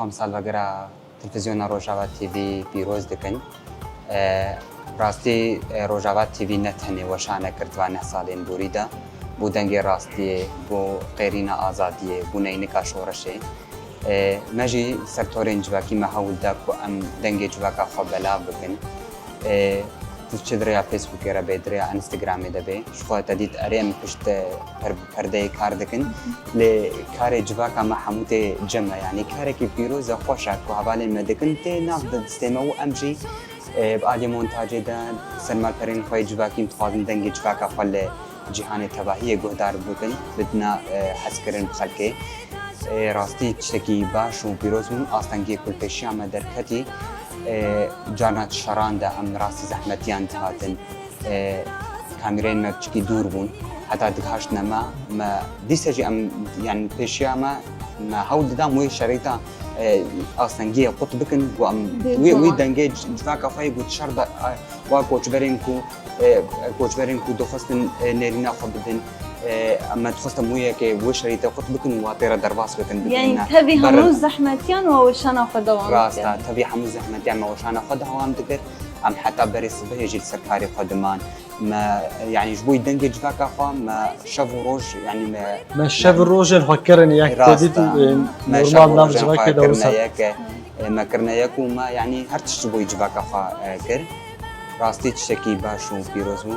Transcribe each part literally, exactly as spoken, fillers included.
Em salvegera Televîzyona Rojava T V pîroz dikin. E, rastî, e, Rojava T V ne tenê weşanek kir di van neh salên borî de. Bû dengê rastiyê, bû qêrîna azadiyê, bû neynika şoreşê. E, me jî ser torên civakî me hewl da ku em dengê civaka xwe belav bikin. E, tu çi di rêya Facebookê re bê, di rêya Instagramê de bê, ji xwe te dît erê em pişt, e, per-, perdeyê kar dikin. Lê karê civaka me hemû tê cem e, yanî karekî pîroz e, xweş e ku hevalên me dikin, tê nav de distê me û em jî, e, bi aliyê montacê de ser malperên xwe yê civakî em dixwazin dengê civaka xwe li cîhanê tevahiyê guhdar bikin, bidina, e, hezkirin bi xelkê. E, rastî tiştekî baş û pîroz bûn, astengiyê ku li pêşiya me derketî, e, carna di şeran de em rastî zehmetiyan dihatin. E, kamîreyên me piçikî dûr bûn. Heta digihaştine me, me dîse jî em, yani pêşiya me, me hewl dida em wê şerîta, e, astengiyê qut bikin, ku em wê, wê dengê c-, civaka xwe yê ku di şer de, e, wa koçberên ku, e, koçberên ku dixwestin, e, nêrîna xwe bidin, e, me dixwest em wê yekê wê şerîtê qut bikin û wa tê re derbas bikin, bikin. Yani tevî hemû zehmetiyan wa weşana xwe dewam dikir. Rast e, tevî hemû zehmetiyan me weşana xwe dewam dikir. Em heta berê sibehê jî li ser karê xwe diman. Me, yanî ji bo dengê civaka xwe me şev û roj, yanî me, me şev û rojên xwe kirin yek, te dît, e, me normal nav civakê de wisa kirine yek, e, me kirine yek û me, yanî her tişt ji bo civaka xwe, e, kir. Rastî tiştekî baş û pîroz bû.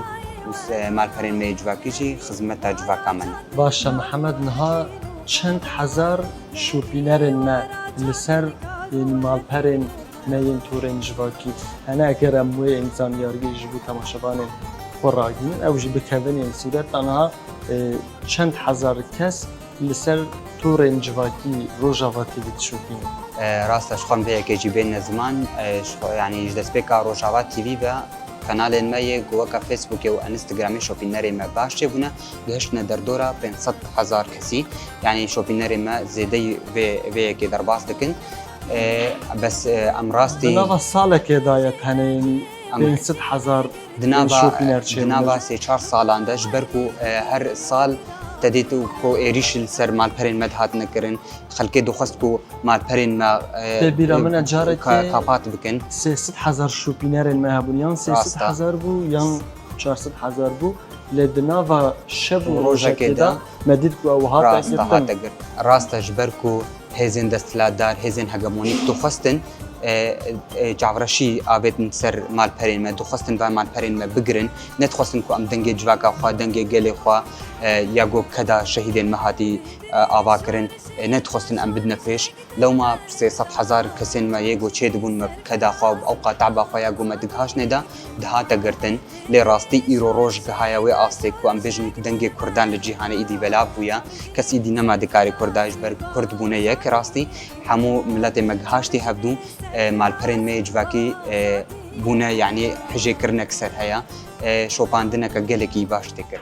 Û se-, malperên me yê civakî jî xizmeta civaka me ne. Baş e Mihemed, niha çend hezar şopînerên me li ser, e, malperên me yên torên civakî hene, eger em wê ên zanyariyê ji bo temaşevanên xwe ragihînin, ew jî bikevin yên sûret, aniha, e, çend hezar kes li ser torên civakî Rojava T V dişopînin? E, rast e, ji xwe em vê yekê jî bêne ziman, e, ji xwe, yanî ji destpêka Rojava T V ve kanalên me yê ku weke Facebookê û Instagramê şopînerê me baş çêbûne, gihiştine derdora pênc sed hezar kesî. Yanî şopînerê me zêdeyî vê, vê yekê derbas dikin. E, bes, e, em rastî di nava salekê de ye tenê, yanî em pênc sed hezar di nava, şopîner çêbûne. Di nava sê çar salan de, ji ber ku, e, her sal te dît û ku êrîş li ser malperên me dihatine kirin, xelkê dixwest ku malperên me, e, tê bîra min e, e, carekê ka-, kapat bikin. Sê sed hezar şopînerên me hebûn, yan sê sed hezar bû, yan çar sed hezar bû. Lê di nava şev û rojekê de me dît ku ew hate girtin. Rast e, ji ber ku hêzên desthilatdar, hêzên hegemonîk dixwestin, e, e, çavreşî avêtin ser malperên me, dixwestin van malperên me bigirin, nedixwestin ku em dengê civaka xwe, dengê gelê xwe, e, ya ku keda şehîdên me hatî, e, ava kirin, e, nedixwestin em bidine pêş. Lewma sê sed hezar kesên me yê ku çêdibûn me keda xwe û ewqa teba xwe ya ku me digihaştine de, dihate girtin. Lê rastî îro roj gihaye wê astê ku em bêjin ku dengê Kurdan li cîhanê îdî belav bûye. Kes îdî nema di karê Kurda ji ber Kurd bûne yek. Rastî hemû miletê me gihaştî hevdû, e, malperên me yê civakî, e, bûne, yanî hijêkirinek ser heye, e, şopandineke gelekî baş tê kirin.